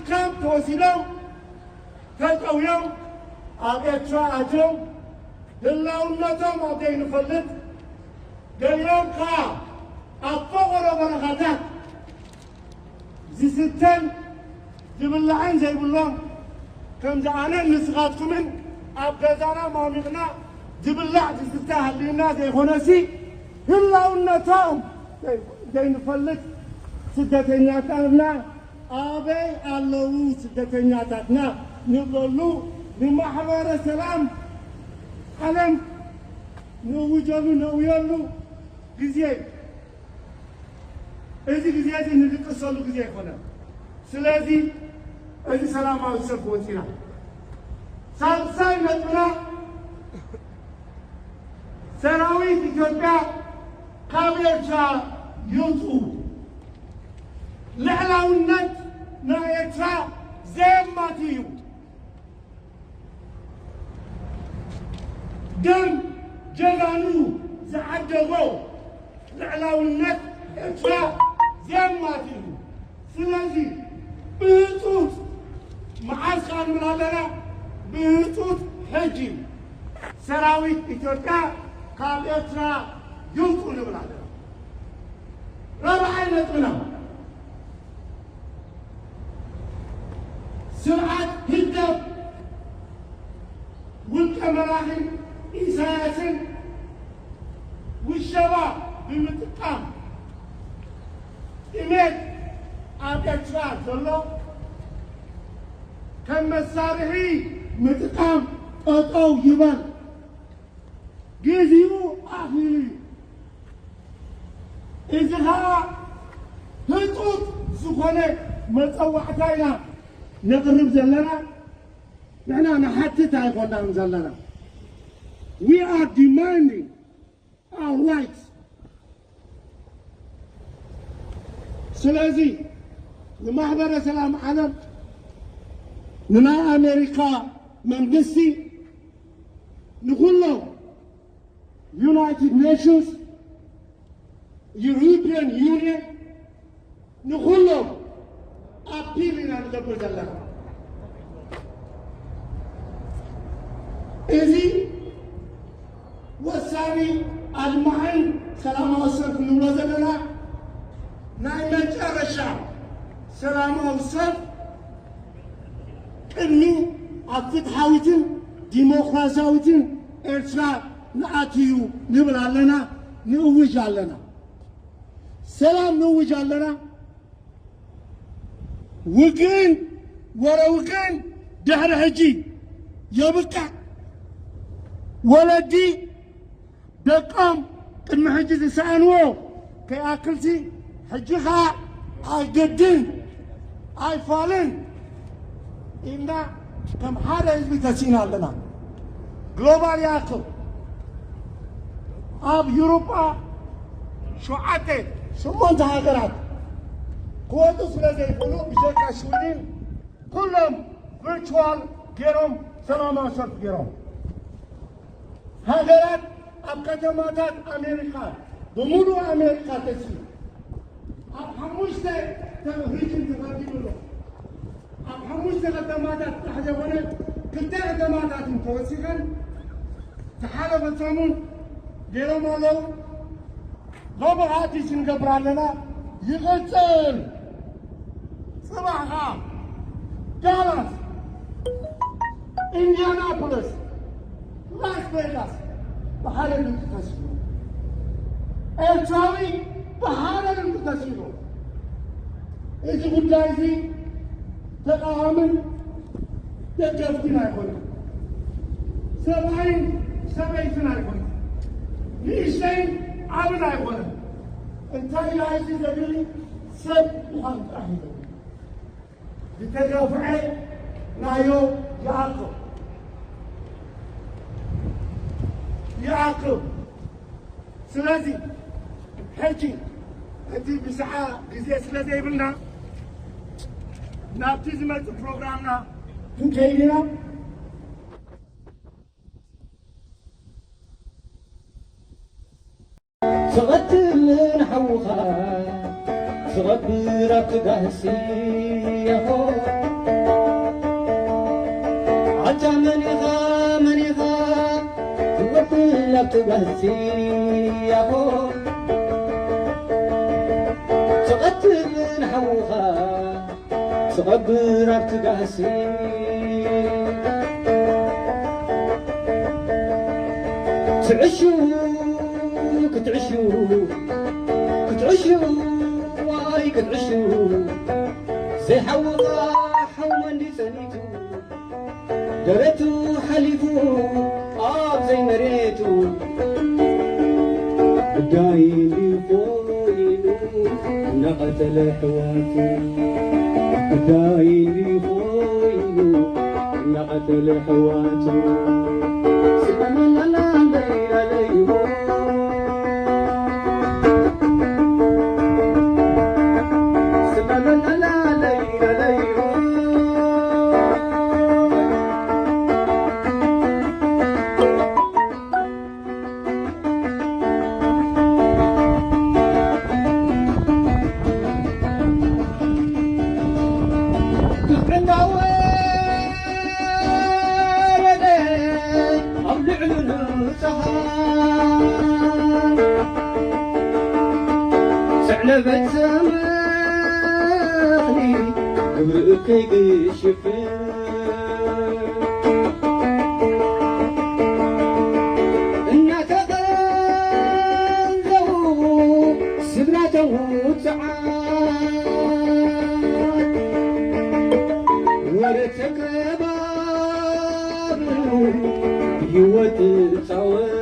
ካብ ተወሲዶም ተጠውዮም ኣብ ኤርትራ ኣትዮም ህላውነቶም ኣብ ዘይንፈልጥ ገሊኦም ከኣ ኣብ ፈቐዶ በረኻታት ዝስተን ዝብላዕን ዘይብሎም ከምዚ ኣነን ንስኻትኩምን ኣብ ገዛና ማሚቕና ዝብላዕ ዝስተ ሃልዩና ዘይኮነሲ ህላውነቶም ዘይንፈልጥ ስደተኛታትና ኣበይ ኣለዉ ስደተኛታትና ንብለሉ ንማሕበረ ሰላም ዓለም ንእውጀሉ ነውየሉ ግዜ እዩ። እዚ ግዜ እዚ ንድቅሰሉ ግዜ ኣይኮነን። ስለዚ እዚ ሰላማዊ ሰልፊ ወፂና ሳልሳይ ነጥብና ሰራዊት ኢትዮጵያ ካብ ኤርትራ ይውፁ። ልዕላውነት ናይ ኤርትራ ዘየማት እዩ። ደም ጀጋኑ ዝዓደጎ ልዕላውነት ኤርትራ ዘየማት እዩ። ስለዚ ብህፁፅ መዓዝ ከዓ ንብል ኣለና? ብህፁፅ ሕጂ ሰራዊት ኢትዮጵያ ካብ ኤርትራ ይውፁ ንብል ኣለና። ራብዓይ ነጥብና ስርዓት ህግደፍ ውልቀ መላኺን ኢሳያስን ውሸባ ብምጥቃም ጥሜት ኣብ ኤርትራ ዘሎ ከም መሳርሒ ምጥቃም ጠጠው ይበል። ግዜኡ ኣኺሉ እዩ። እዚ ኸኣ ህጹጽ ዝኾነ መጸዋዕታ ኢና ነቕርብ ዘለና። ንሕና ንሓትት ኣይኮናን ዘለና። We are demanding our rights. ስለዚ ንማሕበረ ሰላም ዓለም ንናይ ኣሜሪካ መንግስቲ ንኩሎም ዩናይትድ ኔሽንስ ዩሮፒያን ዩኒየን ንኩሎም ኣፒል ኢና ንገብር ዘለና። እዚ ወሳኒ ኣድማዕን ሰላማዊ ሰልፊ ንብሎ ዘለና ናይ መጨረሻ ሰላማዊ ሰልፍ ቅድሚ ኣብ ፍትሓዊትን ዲሞክራሲያዊትን ኤርትራ ንኣትዩ ንብል ኣለና፣ ንእውጅ ኣለና። ሰላም ንእውጅ ኣለና። ውግእን ወረ ውግእን ድሕሪ ሕጂ የብቅዕ። ወለዲ ደቆም ቅድሚ ሕጂ ዝሰኣንዎ ከይኣክልሲ ሕጂ ኸዓ ኣይገድን ኣይፋልን ኢልና ከም ሓደ ህዝቢ ተሲእና ኣለና። ግሎባል ይኣክል ኣብ ዩሮጳ ሸውዓተ ሸሞንተ ሃገራት ክወፁ ስለ ዘይኽእሉ ብጀካ ሽዊድን ኩሎም ቨርቹዋል ገይሮም ሰላማዊ ሰልፊ ገይሮም። ሃገራት ኣብ ከተማታት ኣሜሪካ ብምሉእ ኣሜሪካ ተሲ ኣብ ሓሙሽተ ሪጅን ተፈርዲሉ ኣሎ። ኣብ ሓሙሽተ ከተማታት ጥራሕ ዘይኮነ ክልተ ከተማታት እንተወሲኸን ዝሓለፈ ሰሙን ገይሮም ኣለዉ። ሎሚ ከዓ ቲሲ ንገብር ኣለና። ይቕፅል። ፅባሕ ከዓ ዳላስ፣ ኢንዲያናፖሊስ፣ ላስ ቬጋስ ብሓደ ድምፂ ተሲሉ። ኤርትራዊ ብሓደ ድምፂ ተሲሉ። እዚ ጉዳይ እዚ ተቃዋምን ደገፍትን ኣይኮነን። ሰብኣይን ሰበይትን ኣይኮነን። ንእሽተይን ዓብን ኣይኮነን። እንታይ ኢላ እዚ ዘድሊ ሰብ ምዃን ጥራሕ እዩ ዘድሊ። ዝተገፍዐ ናዮ ይኣክብ። ይኣክብ። ስለዚ ሕጂ እቲ ብስዓ ግዜ ስለ ዘይብልና ናብቲ ዝመጽእ ፕሮግራምና ክንከይድ ኢና። ስቐትል ንሓውኻ ስቐትል ኣብቲ ጋህሲ ያኾ ጋህሲ ያሆ ትቐትል ንሓውኻ ትቐብር ኣብቲ ጋህሲ ትዕሹ ክትዕሹ ክትዕሹ ዋይ ክትዕሹ ዘይሓውኻ ሓው መንዲ ጸኒቱ ደረቱ ሓሊፉ ኣብ ዘይመሬቱ ግዳይ እንዲኾይኑ እናቐተለ ሕዋቱ ግዳይ እንዲኾይኑ እናቐተለ ሕዋቱ ስመመላላ ለይላለይዎ ስዕለበት ሰማኽኒ ግብሪ እከይ ግሽፍን እናተቐንዘዉ ስድራቶም ውፅዓት ወረ ተቀባብሉ ህይወት ፃወት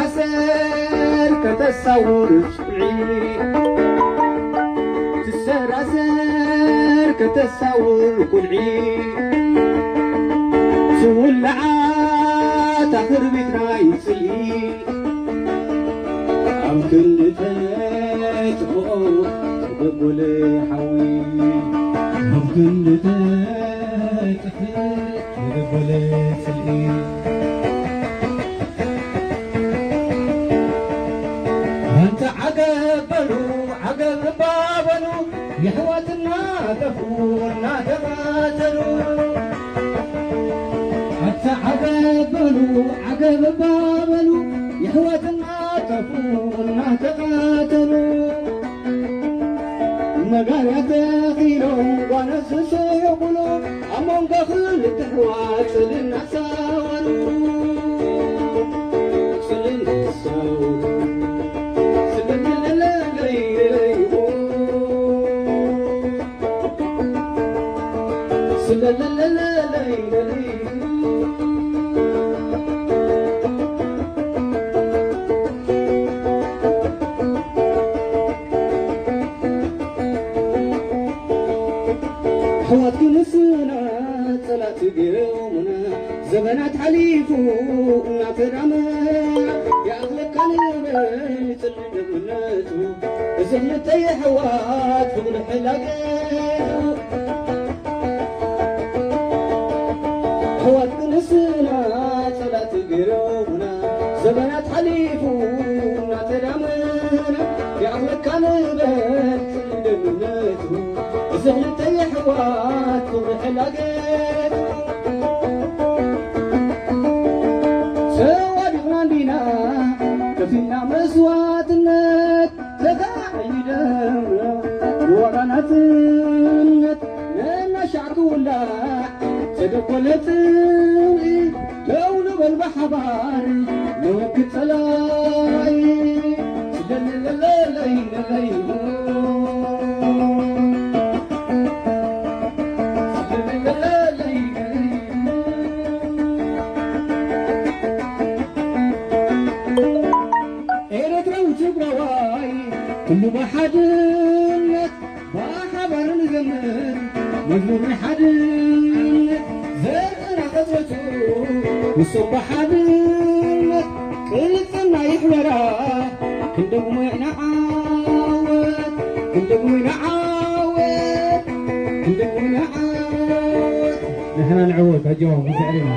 ትሰራሰር ከተሳውር ትሰራሰር ከተሳውር ቁልዒ ትውልዓት ኣኽርቢት ናይ ጽልኢ ኣብ ክንዲ ተጥፍኦ ተበጎለ ሓዊ ኣብ ክንዲ ተጥፍእ ተበጎለ ጽልኢ ኣንተ ዓገብ በሉ ዓገብ እባ በሉ የሕዋት እናጠፍኡ እናተቐተሉ ኣታ ዓገብ በሉ ዓገብ እባ በሉ የሕዋት እናጠፍኡ እናተቐተሉ መጋርያ ተኺሎም ጓነዝ ዝስሕቑሉ ኣብ መንጎ ክልተ ኣሕዋት ጽልኢ እናሳወሩ ጽልኢ እናሳወሩ ስለለለለለይለይዎ ስለለለለለይለይዎ ኣሕዋት ክንስና ጸላእቲ ገይሮምና ዘመናት ሓሊፉ እናተዳመ ይኣኽለካ ንበል ጽልኢ ደምነቱ እዚ ክልተ የሕዋት ፍቕሪ ሕላገቱ ኣሕዋት ክንስና ጸላእቲ ገይሮምና ዘመናት ሓሊፉ እናተዳመና ይኣኽለካ ንበል ጽልኢ ደምነቱ እዚ ክልተ የሕዋት ክብሪ ሕላገቱ ተዋዲቕና እንዲና ከፊልና መስዋእትነት ተኻዒደ ብዋጋ ናጽነት ነናሻዕ ክውላዕ ተደኮለ ጽልኢ ደው ንበል ብሓባር ንወግድ ጸላኢ ስለለለለለይ ለለይ ስለለለለይ ኤርትራዊ ትግራዋይ ኩሉ ብሓድነት ብሓባር ንዘምር መዝሙር ናይ ሓድነት ዘርእና ቐጽበቱ ንሶም ብሓድነት ቅልጽምና ይሕበራ ክንደግሞ ኢና ዓወት ክንደግሞ ኢና ዓወት ክንደግሞ ኢና ዓወት ንሕና ንዕወት ኣጆኹም ብዝዕርና